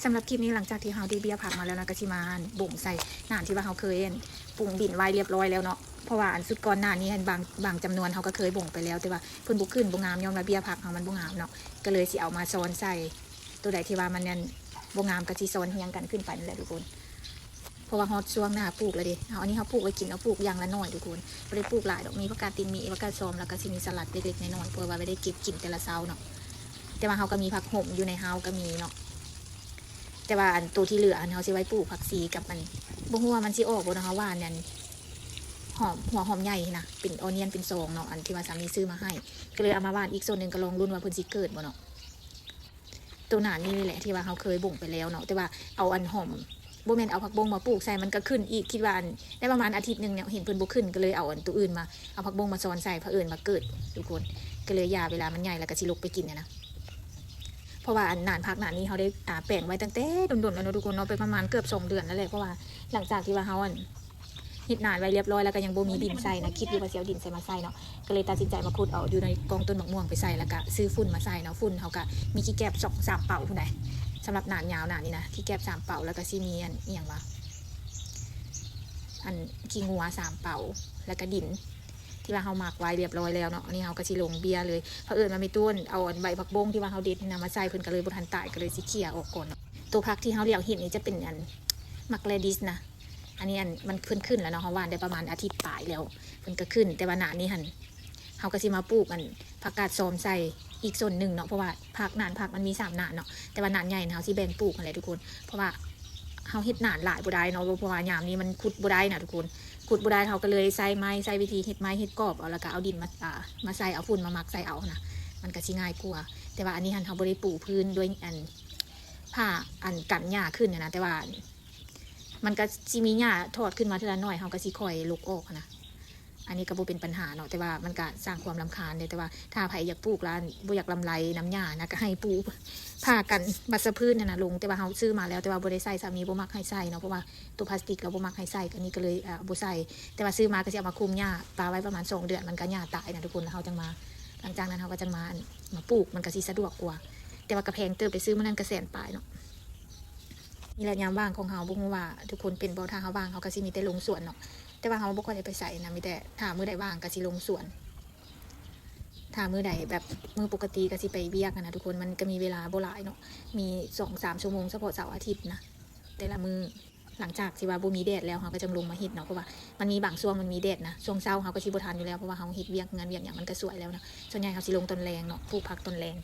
ສຳລັບຄລິບນີ້ ຫຼັງຈາກທີ່ເຮົາໄດ້ເບ້ຍຜັກມາແລ້ວນະ ກໍຊິມາບົ່ງໃສ່ໜານທີ່ວ່າເຮົາເຄີຍປຸງດິນໄວ້ລຽບຮ້ອຍແລ້ວເນາະ. ເພາະວ່າອັນຊຸດກ່ອນໜ້ານີ້ຫັ້ນ ບາງ ບາງຈຳນວນເຮົາກໍເຄີຍບົ່ງໄປແລ້ວ ແຕ່ວ່າເພິ່ນບໍ່ຂຶ້ນ ບໍ່ງາມ ຍ້ອນວ່າເບ້ຍຜັກເຮົາມັນບໍ່ງາມເນາະ ກໍເລີຍຊິເອົາມາຊ້ອນໃສ່. ໂຕໃດທີ່ວ່າມັນນັ້ນບໍ່ງາມ ກໍຊິຊ້ອນຮຽງກັນຂຶ້ນໄປນັ້ນແຫຼະທຸກຄົນ. ເພາະວ່າຮອດຊ່ວງໜ້າປູກແລ້ວເດ. ເອົາ ອັນນີ້ເຮົາປູກໄວ້ກິນເນາະ ປູກຢ່າງລະໜ້ອຍທຸກຄົນ ບໍ່ໄດ້ປູກຫຼາຍດອກ. ມີຜັກກາດຕີນໝີ ຜັກກາດຊອມ ແລ້ວກໍຊິມີສະຫຼັດເລັກໆນ້ອຍໆ ເພື່ອວ່າໄວ້ໄດ້ເກັບກິນແຕ່ລະເຊົ້າເນາະ. ແຕ່ວ່າເຮົາກໍມີຜັກຫົມຢູ່ໃນເຮົາກໍມີເນາະ ແຕ່ວ່າອັນໂຕທີ່ເຫຼືອຫັ້ນ ເຮົາຊິໄວ້ປູກຜັກຊີກັບອັນ ບໍ່ຮູ້ວ່າມັນຊິອອກບໍ່ເນາະ. ເຮົາຫວ່ານອັນຫອມ ຫົວຫອມໃຫຍ່ນະ ເປັນອອນຽນເປັນຊອງເນາະ ອັນທີ່ວ່າສາມີຊື້ມາໃຫ້ ກໍເລີຍເອົາມາຫວ່ານອີກສ່ວນໜຶ່ງ ກໍລອງລຸ້ນວ່າເພິ່ນຊິເກີດບໍ່ເນາະ. ໂຕໜານນີ້ແຫຼະທີ່ວ່າເຮົາເຄີຍບົ່ງໄປແລ້ວເນາະ ແຕ່ວ່າເອົາອັນຫອມ ບໍ່ແມ່ນເອົາຜັກບົ້ງມາປູກໃສ່ ມັນກໍຂຶ້ນອີກ. ຄິດວ່າອັນໄດ້ປະມານອາທິດໜຶ່ງເນາະ ເຫັນເພິ່ນບໍ່ຂຶ້ນ ກໍເລີຍເອົາອັນໂຕອື່ນມາ ເອົາຜັກບົ້ງມາຊ້ອນໃສ່ ຜະເອີນມາເກີດທຸກຄົນ ກໍເລີຍຢ່າ ເວລາມັນໃຫຍ່ແລ້ວກໍຊິລົກໄປກິນນະ. ເພາະວ່າອັນໜານຜັກໜານນີ້ເຮົາໄດ້ ອ່າ ແປງໄວ້ຕັ້ງແຕ່ດົນໆແລ້ວເນາະທຸກຄົນເນາະ ໄປປະມານເກືອບສອງເດືອນແລ້ວແຫຼະ. ເພາະວ່າຫຼັງຈາກທີ່ວ່າເຮົາອັນ ເຮັດໜານໄວ້ລຽບຮ້ອຍແລ້ວກໍຍັງບໍ່ມີດິນໃສ່ນະ ຄິດຢູ່ວ່າຊິເອົາດິນໃສ່ມາໃສ່ເນາະ ກໍເລີຍຕັດສິນໃຈມາຂຸດເອົາຢູ່ໃນກ້ອງຕົ້ນໝາກມ່ວງໄປໃສ່ ແລ້ວກໍຊື້ຝຸ່ນມາໃສ່ເນາະ. ຝຸ່ນເຮົາກໍມີຂີ້ແກບສອງສາມເປົາພຸ້ນໃດ ສຳລັບໜານຍາວໜານນີ້ນະ ຂີ້ແກບສາມເປົາ ແລ້ວກໍຊິມີອັນ ອີ່ຫຍັງວະ ອັນຂີ້ງົວສາມເປົາ ແລ້ວກໍດິນທີ່ວ່າເຮົາໝັກໄວ້ລຽບຮ້ອຍແລ້ວເນາະ. ອັນນີ້ເຮົາກໍຊິລົງເບ້ຍເລີຍ ຜະເອີນວ່າແມ່ຕູ້ເອົາອັນໃບຜັກບົ້ງທີ່ວ່າເຮົາເດັດນະມາໃສ່ ເພິ່ນກໍເລີຍບໍ່ທັນຕາຍ ກໍເລີຍຊິເຄຍອອກກ່ອນເນາະ. ໂຕຜັກທີ່ເຮົາລຽກເຫັນນີ້ຈະເປັນອັນໝາກແລດິສນະ ອັນນີ້ອັນມັນເພິ່ນຂຶ້ນແລ້ວເນາະ ເຮົາຫວ່ານໄດ້ປະມານອາທິດປາຍແລ້ວ ເພິ່ນກໍຂຶ້ນ. ແຕ່ວ່າໜ້ານີ້ຫັ້ນ ເຮົາກໍຊິມາປູກອັນຜັກກາດຊອມໃສ່ອີກສ່ວນໜຶ່ງເນາະ ເພາະວ່າຜັກໜານ ຜັກມັນມີສາມໜານເນາະ ແຕ່ວ່າໜານໃຫຍ່ນະ ເຮົາຊິແບ່ງປູກຫັ້ນແຫຼະທຸກຄົນ. ເພາະວ່າເຮົາເຮັດໜານຫຼາຍບໍ່ໄດ້ເນາະ ເພາະວ່າຍາມນີ້ມັນຂຸດບໍ່ໄດ້ນະທຸກຄົນ ຂຸດບໍ່ໄດ້ ເຮົາກໍເລີຍໃຊ້ໄມ້ ໃຊ້ວິທີເຮັດໄມ້ເຮັດກອບເອົາ ແລ້ວກໍເອົາດິນມາ ອ່າ ມາໃສ່ ເອົາຝຸ່ນມາໝັກໃສ່ເອົານະ ມັນກໍຊິງ່າຍກວ່າ. ແຕ່ວ່າອັນນີ້ຫັ້ນ ເຮົາບໍ່ໄດ້ປູພື້ນດ້ວຍອັນ ຜ້າອັນກັນຫຍ້າຂຶ້ນຫັ້ນນະ ແຕ່ວ່າມັນກໍຊິມີຫຍ້າທອດຂຶ້ນມາເທື່ອລະໜ້ອຍ ເຮົາກໍຊິຄ່ອຍລົກອອກຫັ້ນນະ. ອັນນີ້ກໍບໍ່ເປັນບັນຫາເນາະ ແຕ່ວ່າມັນກໍສ້າງຄວາມລຳຄານເດ້. ແຕ່ວ່າຖ້າໃຜຢາກປູກລະບໍ່ຢາກລຳໄລນຳຫຍ້ານະ ກໍໃຫ້ປູຜ້າກັນວັດຊະພືນຫັ້ນນະລົງ. ແຕ່ວ່າເຮົາຊື້ມາແລ້ວ ແຕ່ວ່າບໍ່ໄດ້ໃສ່ ສາມີບໍ່ມັກໃຫ້ໃສ່ເນາະ ເພາະວ່າໂຕພລາສຕິກລາວບໍ່ມັກໃຫ້ໃສ່ ກໍນີ້ກໍເລີຍ ອ່າ ບໍ່ໃສ່. ແຕ່ວ່າຊື້ມາກໍຊິເອົາມາຄຸມຫຍ້າປະໄວ້ປະມານສອງເດືອນ ມັນກໍຫຍ້າຕາຍນະທຸກຄົນ ແລ້ວເຮົາຈັ່ງມາ ຫຼັງຈາກນັ້ນເຮົາກໍຈັ່ງມາ ມາປູກ ມັນກໍຊິສະດວກກວ່າ. ແຕ່ວ່າກໍແພງເຕີບເດ້ ຊື້ມື້ນັ້ນກໍແສນປາຍເນາະ. ນີ້ແຫຼະຍາມວ່າງຂອງເຮົາ ບໍ່ຮູ້ວ່າທຸກຄົນເປັນບໍ່ ຖ້າເຮົາວ່າງເຮົາກໍຊິມີແຕ່ລົງສວນເນາະ ແຕ່ວ່າເຮົາບໍ່ຄ່ອຍໄດ້ໄປໃສນະ ມີແຕ່ຖ້າມື້ໃດວ່າງກໍຊິລົງສວນ ຖ້າມື້ໃດແບບມື້ປົກກະຕິກໍຊິໄປວຽກຫັ້ນນະທຸກຄົນ ມັນກໍມີເວລາບໍ່ຫຼາຍເນາະ ມີສອງສາມຊົ່ວໂມງ ສະເພາະເສົາອາທິດນະ ແຕ່ລະມື້. ຫຼັງຈາກທີ່ວ່າບໍ່ມີແດດແລ້ວ ເຮົາກໍຈັ່ງລົງມາເຮັດເນາະ ເພາະວ່າມັນມີບາງຊ່ວງມັນມີແດດນະ ຊ່ວງເຊົ້າເຮົາກໍຊິບໍ່ທັນຢູ່ແລ້ວ ເພາະວ່າເຮົາເຮັດວຽກເຮືອນວຽກຫຍັງມັນກໍສວຍແລ້ວນະ. ສ່ວນໃຫຍ່ເຮົາຊິລົງຕອນແລງເນາະ ປູກຜັກຕອນແລງ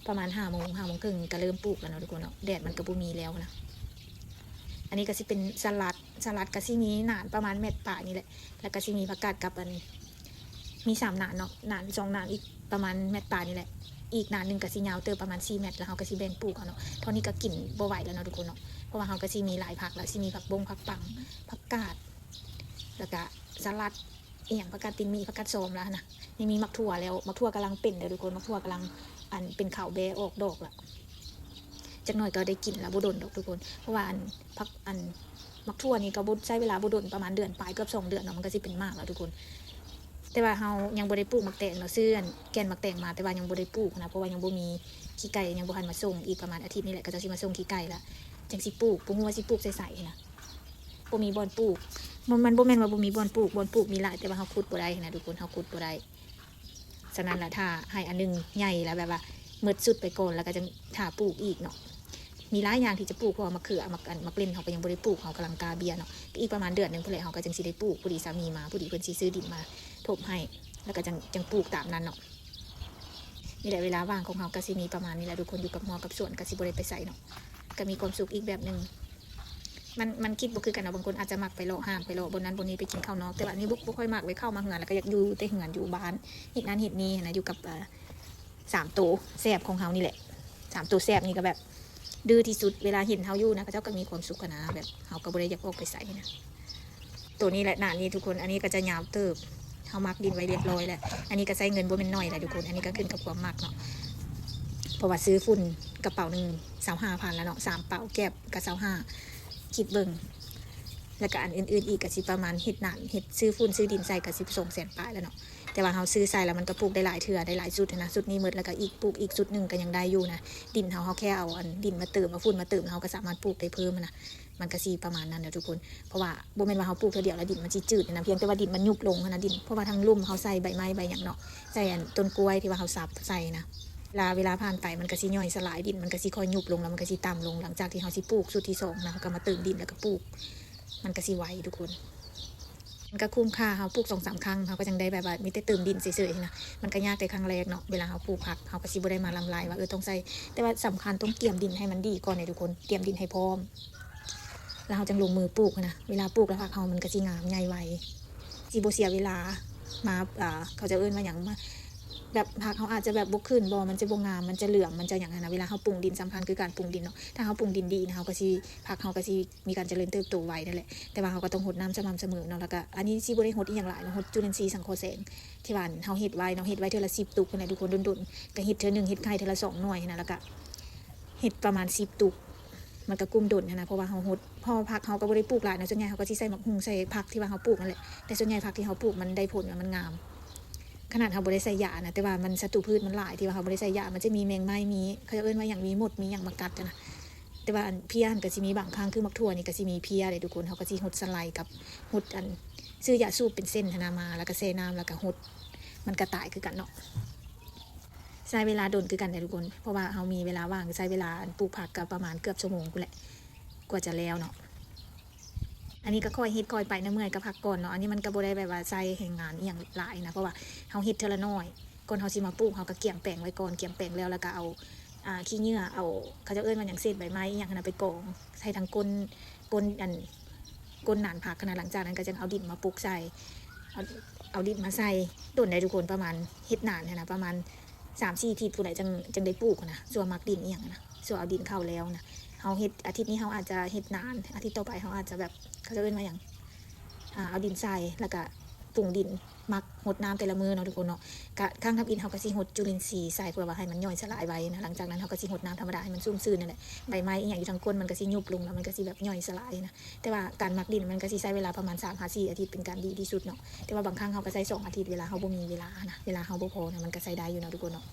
ປະມານຫ້າໂມງ ຫ້າໂມງເຄິ່ງກໍເລີ່ມປູກແລ້ວເນາະທຸກຄົນເນາະ ແດດມັນກໍບໍ່ມີແລ້ວນະ. ອັນນີ້ກໍຊິເປັນສະຫຼັດ ສະຫຼັດກໍຊິມີໜານປະມານແມັດປາຍນີ້ແຫຼະ ແລ້ວກໍຊິມີຜັກກາດກັບອັນ ມີສາມໜານເນາະ ໜານສອງໜານ ອີກປະມານແມັດປາຍນີ້ແຫຼະ ອີກໜານໜຶ່ງກໍຊິຍາວເຕີບປະມານສີ່ແມັດ ແລ້ວເຮົາກໍຊິແບ່ງປູກເອົາເນາະ. ເທົ່ານີ້ກໍກິນບໍ່ໄຫວແລ້ວເນາະທຸກຄົນເນາະ ເພາະວ່າເຮົາກໍຊິມີຫຼາຍຜັກ ແລ້ວຊິມີຜັກບົ້ງ ຜັກປັງ ຜັກກາດ ແລ້ວກໍສະຫຼັດ ອີ່ຫຍັງ ຜັກກາດຕີນໝີ ຜັກກາດຊອມລະຫັ້ນນະ. ນີ້ມີໝາກຖົ່ວແລ້ວ ໝາກຖົ່ວກຳລັງເປັນເດີທຸກຄົນ ໝາກຖົ່ວກຳລັງອັນເປັນເຂົ້າແບ້ອອກດອກລະ ຈັກໜ້ອຍກໍໄດ້ກິນລະ ບໍ່ດົນດອກທຸກຄົນ ເພາະວ່າອັນຜັກ ອັນໝາກຖົ່ວນີ້ກໍບໍ່ ໃຊ້ເວລາບໍ່ດົນ ປະມານເດືອນປາຍ ເກືອບສອງເດືອນເນາະ ມັນກໍຊິເປັນໝາກລະທຸກຄົນ. ແຕ່ວ່າເຮົາຍັງບໍ່ໄດ້ປູກໝາກແຕງເນາະ ຊື້ອັນແກ່ນໝາກແຕງມາ ແຕ່ວ່າຍັງບໍ່ໄດ້ປູກນະ ເພາະວ່າຍັງບໍ່ມີຂີ້ໄກ່ ຍັງບໍ່ທັນມາສົ່ງ ອີກປະມານອາທິດນີ້ແຫຼະ ເຂົາເຈົ້າຊິມາສົ່ງຂີ້ໄກ່ລະ ຈັ່ງຊິປູກ ບໍ່ຮູ້ວ່າຊິປູກໃສໆນະ. ບໍ່ມີບ່ອນປູກ ມັນ ມັນບໍ່ແມ່ນວ່າບໍ່ມີບ່ອນປູກ ບ່ອນປູກມີຫຼາຍ ແຕ່ວ່າເຮົາຂຸດບໍ່ໄດ້ຫັ້ນນະທຸກຄົນ ເຮົາຂຸດບໍ່ໄດ້. ສະນັ້ນລະ ຖ້າໃຫ້ອັນໜຶ່ງໃຫຍ່ລະ ແບບວ່າໝົດຊຸດໄປກ່ອນ ແລ້ວກໍຈັ່ງຖ້າປູກອີກເນາະ. ມີຫຼາຍຢ່າງທີ່ຈະປູກ ເພາະວ່າໝາກເຂືອ ໝາກ ອັນ ໝາກເລັ່ນເຮົາກໍຍັງບໍ່ໄດ້ປູກ ເຮົາກຳລັງກາເບ້ຍເນາະ. ອີກປະມານເດືອນໜຶ່ງພຸ້ນແຫຼະ ເຮົາກໍຈັ່ງຊິໄດ້ປູກ ພໍດີສາມີມາ ພໍດີເພິ່ນຊິຊື້ດິນມາຖົມໃຫ້ ແລ້ວກໍຈັ່ງ ຈັ່ງປູກຕາມນັ້ນເນາະ. ນີ້ແຫຼະ ເວລາວ່າງຂອງເຮົາກໍຊິມີປະມານນີ້ແຫຼະທຸກຄົນ ຢູ່ກັບຮົ້ວກັບສວນ ກໍຊິບໍ່ໄດ້ໄປໃສເນາະ ກໍມີຄວາມສຸກອີກແບບໜຶ່ງ. ມັນ ມັນຄິດບໍ່ຄືກັນເນາະ ບາງຄົນອາດຈະມັກໄປເລາະຫ້າງ ໄປເລາະບ່ອນນັ້ນບ່ອນນີ້ ໄປກິນເຂົ້ານອກ ແຕ່ວ່າອັນນີ້ບໍ່ ບໍ່ຄ່ອຍມັກ ໄປເຂົ້າມາເຮືອນ ແລ້ວກໍຢາກຢູ່ແຕ່ເຮືອນ ຢູ່ບ້ານ ເຮັດນັ້ນເຮັດນີ້ຫັ້ນນະ ຢູ່ກັບ ເອີ ສາມໂຕແຊບຂອງເຮົານີ້ແຫຼະ. ສາມໂຕແຊບນີ້ກໍແບບດື້ທີ່ສຸດ ເວລາເຫັນເຮົາຢູ່ນະ ເຂົາເຈົ້າກໍມີຄວາມສຸກຫັ້ນນະ ແບບເຮົາກໍບໍ່ໄດ້ຢາກອອກໄປໃສນະ. ໂຕນີ້ແຫຼະ ໜ້ານີ້ທຸກຄົນ ອັນນີ້ກໍຈະຍາວເຕີບ ເຮົາໝັກດິນໄວ້ລຽບຮ້ອຍແລ້ວ. ອັນນີ້ກໍໃຊ້ເງິນບໍ່ແມ່ນໜ້ອຍໃດທຸກຄົນ ອັນນີ້ກໍຂຶ້ນກັບຄວາມມັກເນາະ ເພາະວ່າຊື້ຝຸ່ນກະເປົາໜຶ່ງຊາວຫ້າພັນແລ້ວເນາະ ສາມເປົາ ແກັບກໍຊາວຫ້າ ຄິດເບິ່ງ ແລ້ວກໍອັນອື່ນໆອີກກໍຊິປະມານ ເຮັດໜ້າ ເຮັດ ຊື້ຝຸ່ນຊື້ດິນໃສ່ກໍສິບສອງແສນປາຍແລ້ວເນາະ. ແຕ່ວ່າເຮົາຊື້ໃສ່ແລ້ວມັນກໍປູກໄດ້ຫຼາຍເທື່ອ ໄດ້ຫຼາຍຊຸດຫັ້ນນະ. ຊຸດນີ້ໝົດແລ້ວກໍອີກ ປູກອີກຊຸດໜຶ່ງກໍຍັງໄດ້ຢູ່ນະ. ດິນເຮົາ ເຮົາແຄ່ເອົາອັນດິນມາເຕີມ ເອົາຝຸ່ນມາເຕີມ ເຮົາກໍສາມາດປູກໄດ້ເພີ່ມຫັ້ນນະ. ມັນກໍຊິປະມານນັ້ນແຫຼະທຸກຄົນ ເພາະວ່າບໍ່ແມ່ນວ່າເຮົາປູກເທື່ອດຽວແລ້ວດິນມັນຊິຈືດນະ ພຽງແຕ່ວ່າດິນມັນຍຸບລົງຫັ້ນນະ. ດິນ ເພາະວ່າທາງລຸ່ມເຮົາໃສ່ໃບໄມ້ໃບຫຍັງເນາະ ໃສ່ອັນຕົ້ນກ້ວຍທີ່ວ່າເຮົາສັບໃສ່ນະ. ເວລາ ເວລາຜ່ານໄປມັນກໍຊິຍ່ອຍສະຫຼາຍ ດິນມັນກໍຊິຄ່ອຍຍຸບລົງ ແລ້ວມັນກໍຊິຕ່ຳລົງ. ຫຼັງຈາກທີ່ເຮົາຊິປູກຊຸດທີສອງນະ ເຮົາກໍມາເຕີມດິນ ແລ້ວກໍປູກ ມັນກໍຊິໄວທຸກຄົນ. ມັນກໍຄຸ້ມຄ່າ ເຮົາປູກສອງສາມຄັ້ງ ເຮົາກໍຍັງໄດ້ແບບວ່າມີແຕ່ເຕີມດິນເສີຍໆນະ. ມັນກໍຍາກແຕ່ຄັ້ງແລກເນາະ ເວລາເຮົາປູກຜັກ ເຮົາກໍຊິບໍ່ໄດ້ມາລຳລາຍວ່າ ເອີ ຕ້ອງໃສ່ ແຕ່ວ່າສຳຄັນຕ້ອງກຽມດິນໃຫ້ມັນດີກ່ອນເດ້ທຸກຄົນ ກຽມດິນໃຫ້ພ້ອມ ແລ້ວເຮົາຈັ່ງລົງມືປູກຫັ້ນນະ. ເວລາປູກແລ້ວຜັກເຮົາມັນກໍຊິງາມໃຫຍ່ໄວ ຊິບໍ່ເສຍເວລາມາ ອ່າ ເຂົາເຈົ້າເອີ້ນວ່າຫຍັງ ມາ ແບບຜັກເຮົາອາດຈະແບບບໍ່ຂຶ້ນບໍ່ ມັນຈະບໍ່ງາມ ມັນຈະເຫຼືອງ ມັນຈະຫຍັງຫັ້ນນະ. ເວລາເຮົາປຸງດິນ ສຳຄັນຄືການປຸງດິນເນາະ ຖ້າເຮົາປຸງດິນດີນະ ເຮົາກໍຊິ ຜັກເຮົາກໍຊິມີການຈະເລີນເຕີບໂຕໄວນັ້ນແຫຼະ. ແຕ່ວ່າເຮົາກໍຕ້ອງຫົດນ້ຳສະໝ່ຳສະເໝີເນາະ ແລ້ວກໍອັນນີ້ຊິບໍ່ໄດ້ຫົດອີ່ຫຍັງຫຼາຍເນາະ ຫົດຈຸລິນຊີສັງເຄາະແສງ ທີ່ວ່າເຮົາເຮັດໄວ້ເນາະ ເຮັດໄວ້ເທື່ອລະສິບຕຸກຫັ້ນນະທຸກຄົນ. ດົນໆກໍເຮັດເທື່ອໜຶ່ງ ເຮັດໄຂ່ເທື່ອລະສອງໜ່ວຍຫັ້ນນະ ແລ້ວກໍເຮັດປະມານສິບຕຸກ ມັນກໍກຸ້ມດົນຫັ້ນນະ ເພາະວ່າເຮົາຫົດ ເພາະວ່າຜັກເຮົາກໍບໍ່ໄດ້ປູກຫຼາຍເນາະ ສ່ວນໃຫຍ່ເຮົາກໍຊິໃສ່ໝາກຫຸ່ງ ໃສ່ຜັກທີ່ວ່າເຮົາປູກນັ້ນແຫຼະ. ແຕ່ສ່ວນໃຫຍ່ຜັກທີ່ເຮົາປູກມັນໄດ້ຜົນ ມັນງາມ ຂະໜາດເຮົາບໍ່ໄດ້ໃສ່ຢານະ ແຕ່ວ່າມັນສັດຕູພືດມັນຫຼາຍ ທີ່ວ່າເຮົາບໍ່ໄດ້ໃສ່ຢາ ມັນຈະມີແມງໄມ້ ມີ ເຂົາເອີ້ນວ່າຫຍັງ ມີມົດ ມີຫຍັງມາກັດຫັ້ນນະ. ແຕ່ວ່າອັນເພຍຫັ້ນກໍຊິມີບາງຄັ້ງ ຄືໝາກຖົ່ວນີ້ກໍຊິມີເພຍເດ້ທຸກຄົນ. ເຮົາກໍຊິຫົດສະໄລກັບ ຫົດອັນ ຊື້ຢາສູບເປັນເສັ້ນຫັ້ນນະມາ ແລ້ວກໍແຊ່ນ້ຳ ແລ້ວກໍຫົດ ມັນກໍຕາຍຄືກັນເນາະ. ໃຊ້ເວລາດົນຄືກັນເດ້ທຸກຄົນ ເພາະວ່າເຮົາມີເວລາວ່າງ ໃຊ້ເວລາອັນປູກຜັກກໍປະມານເກືອບຊົ່ວໂມງພຸ້ນແຫຼະ ກວ່າຈະແລ້ວເນາະ. ອັນນີ້ກໍຄ່ອຍເຮັດຄ່ອຍໄປນະ ເມື່ອຍກໍພັກກ່ອນເນາະ. ອັນນີ້ມັນກໍບໍ່ໄດ້ແບບວ່າໃຊ້ແຮງງານອີ່ຫຍັງຫຼາຍນະ ເພາະວ່າເຮົາເຮັດເທື່ອລະໜ້ອຍ. ກ່ອນເຮົາຊິມາປູກ ເຮົາກໍກຽມແປງໄວ້ກ່ອນ ກຽມແປງແລ້ວ ແລ້ວກໍເອົາ ອ່າ ຂີ້ເຫຍື້ອ ເອົາ ເຂົາເຈົ້າເອີ້ນວ່າຫຍັງ ເສດໃບໄມ້ອີ່ຫຍັງຫັ້ນນະ ໄປກອງໃສ່ທາງກົ້ນ ກົ້ນອັນ ກົ້ນໜານຜັກຫັ້ນນະ. ຫຼັງຈາກນັ້ນກໍຈັ່ງເອົາດິນມາປຸກໃສ່ ເອົາ ເອົາດິນມາໃສ່. ດົນໄດ໋ທຸກຄົນ ປະມານ ເຮັດນານຫັ້ນນະ ປະມານສາມສີ່ອາທິດພຸ້ນແຫຼະ ຈັ່ງ ຈັ່ງໄດ້ປູກຫັ້ນນະ ຊົ່ວໝັກດິນອີ່ຫຍັງຫັ້ນນະ ຊົ່ວເອົາດິນເຂົ້າແລ້ວນະ. ເຮົາເຮັດອາທິດນີ້ ເຮົາອາດຈະເຮັດນານ ອາທິດຕໍ່ໄປເຮົາອາດຈະແບບ ເຂົາເຈົ້າເອີ້ນວ່າຫຍັງ ອ່າ ເອົາດິນໃສ່ ແລ້ວກະປຸງດິນ ໝັກ ຫົດນ້ຳແຕ່ລະມື້ເນາະທຸກຄົນເນາະ. ກະຄັ້ງທຳອິດເຮົາກໍຊິຫົດຈຸລິນຊີໃສ່ ເພື່ອວ່າໃຫ້ມັນຍ່ອຍສະຫຼາຍໄວນະ. ຫຼັງຈາກນັ້ນເຮົາກໍຊິຫົດນ້ຳທຳມະດາໃຫ້ມັນຊຸ່ມຊື່ນນັ້ນແຫຼະ. ໃບໄມ້ອີ່ຫຍັງຢູ່ທາງກົ້ນມັນກໍຊິຍຸບລົງ ແລ້ວມັນກໍຊິແບບຍ່ອຍສະຫຼາຍນະ. ແຕ່ວ່າການໝັກດິນມັນກໍຊິໃຊ້ເວລາປະມານສາມຫາສີ່ອາທິດ ເປັນການດີທີ່ສຸດເນາະ. ແຕ່ວ່າບາງຄັ້ງເຮົາກໍໃຊ້ສອງອາທິດ ເວລາເຮົາບໍ່ມີເວລານະ ເວລາເຮົາບໍ່ພໍນະ ມັນກໍໃຊ້ໄດ້ຢູ່ເນາະທຸກຄົນເນາະ.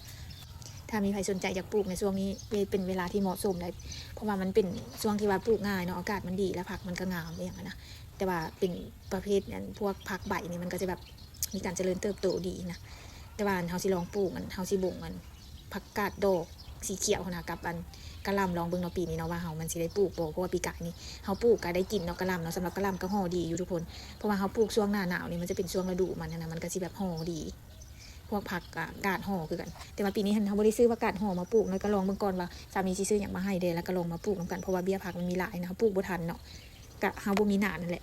ຖ້າມີໃຜສົນໃຈຢາກປູກໃນຊ່ວງນີ້ ເປັນເວລາທີ່ເໝາະສົມເລີຍ ເພາະວ່າມັນເປັນຊ່ວງທີ່ວ່າປູກງ່າຍເນາະ ອາກາດມັນດີ ແລ້ວຜັກມັນກໍງາມອີ່ຫຍັງຫັ້ນນະ. ແຕ່ວ່າເປັນປະເພດອັນພວກຜັກໃບນີ້ ມັນກໍຈະແບບມີການຈະເລີນເຕີບໂຕດີນະ. ແຕ່ວ່າອັນເຮົາຊິລອງປູກ ອັນເຮົາຊິບົງ ອັນຜັກກາດດອກສີຂຽວຫັ້ນນະ ກັບອັນກະຫຼ່ຳ ລອງເບິ່ງເນາະ ປີນີ້ເນາະ ວ່າເຮົາມັນຊິໄດ້ປູກບໍ່. ເພາະວ່າປີກາຍນີ້ເຮົາປູກກໍໄດ້ກິນເນາະ ກະຫຼ່ຳເນາະ. ສຳລັບກະຫຼ່ຳກໍຫໍ່ດີຢູ່ທຸກຄົນ ເພາະວ່າເຮົາປູກຊ່ວງໜ້າໜາວນີ້ ມັນຈະເປັນຊ່ວງລະດູມັນຫັ້ນນະ ມັນກໍຊິແບບຫໍ່ດີ ພວກຜັກ ອາ ກາດຫໍ່ຄືກັນ. ແຕ່ວ່າປີນີ້ຫັ້ນເຮົາບໍ່ໄດ້ຊື້ຜັກກາດຫໍ່ມາປູກເນາະ ກໍລອງເບິ່ງກ່ອນວ່າສາມີຊິຊື້ຫຍັງມາໃຫ້ເດ້ ແລ້ວກໍລອງມາປູກນຳກັນ ເພາະວ່າເບ້ຍຜັກມັນມີຫຼາຍນະ ເຮົາປູກບໍ່ທັນເນາະ ກະເຮົາບໍ່ມີໜານຫັ້ນແຫຼະ.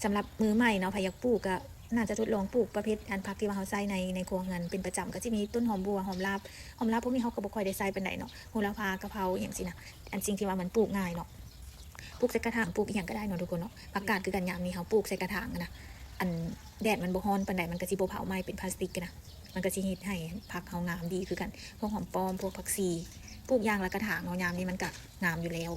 ສຳລັບມືໃໝ່ເນາະ ໃຜຢາກປູກກະໜ້າຈະທົດລອງປູກປະເພດອັນຜັກທີ່ວ່າເຮົາໃຊ້ໃນ ໃນຄົວເຮືອນເປັນປະຈຳ ກໍຊິມີຕົ້ນຫອມບົ່ວ ຫອມລາບ. ຫອມລາບພວກນີ້ເຮົາກໍບໍ່ຄ່ອຍໄດ້ໃຊ້ປານໃດເນາະ ໂຫລະພາ ກະເພົາ ອີ່ຫຍັງຊີ້ນະ ອັນສິ່ງທີ່ວ່າມັນປູກງ່າຍເນາະ. ປູກໃສ່ກະຖາງ ປູກອີ່ຫຍັງກໍໄດ້ເນາະທຸກຄົນເນາະ. ຜັກກາດຄືກັນ ຍາມນີ້ເຮົາປູກໃສ່ກະຖາງນະ ອັນແດດມັນບໍ່ຮ້ອນປານໃດ ມັນກໍຊິບໍ່ເຜົາໄໝ້ເປັນພລາສຕິກນະ ມັນກໍຊິເຮັດໃຫ້ຜັກເຮົາງາມດີຄືກັນ. ພວກຫອມປ້ອມ ພວກຜັກຊີ ປູກຢ່າງລະກະຖາງເນາະ ຍາມນີ້ມັນກໍງາມຢູ່ແລ້ວ.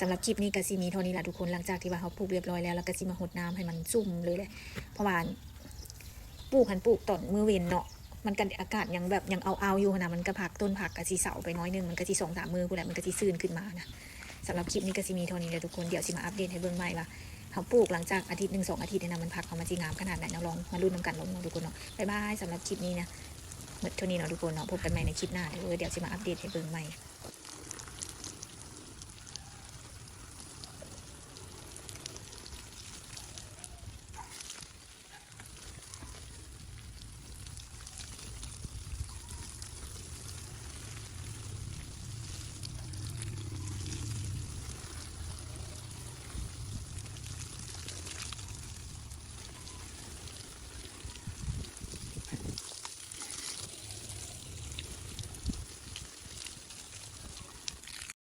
ສຳລັບຄລິບນີ້ກໍຊິມີເທົ່ານີ້ລະທຸກຄົນ. ຫຼັງຈາກທີ່ວ່າເຮົາປູກລຽບຮ້ອຍແລ້ວ ແລ້ວກໍຊິມາຫົດນ້ຳໃຫ້ມັນຊຸ່ມເລີຍແຫຼະ ເພາະວ່າປູກຫັ້ນ ປູກຕອນມື້ເວັນເນາະ ມັນກໍອາກາດຍັງແບບຍັງເອົາໆຢູ່ຫັ້ນນະ ມັນກໍຜັກ ຕົ້ນຜັກກໍຊິເຊົາໄປໜ້ອຍໜຶ່ງ ມັນກໍຊິສອງສາມມື້ພຸ້ນແຫຼະ ມັນກໍຊິຊື່ນຂຶ້ນມານະ. ສຳລັບຄລິບນີ້ກໍຊິມີເທົ່ານີ້ແຫຼະທຸກຄົນ. ດຽວຊິມາອັບເດດໃຫ້ເບິ່ງໃໝ່ວ່າເຮົາປູກຫຼັງຈາກອາທິດໜຶ່ງສອງອາທິດຫັ້ນນະ ມັນຜັກເຮົາມັນຊິງາມຂະໜາດໃດເນາະ. ລອງມາລຸ້ນນຳກັນເບິ່ງເນາະທຸກຄົນເນາະ. ບາຍບາຍ. ສຳລັບຄລິບນີ້ນະ ໝົດເທົ່ານີ້ເນາະທຸກຄົນເນາະ. ພົບກັນໃໝ່ໃນຄລິບໜ້າເດີ. ດຽວຊິມາອັບເດດໃຫ້ເບິ່ງໃໝ່.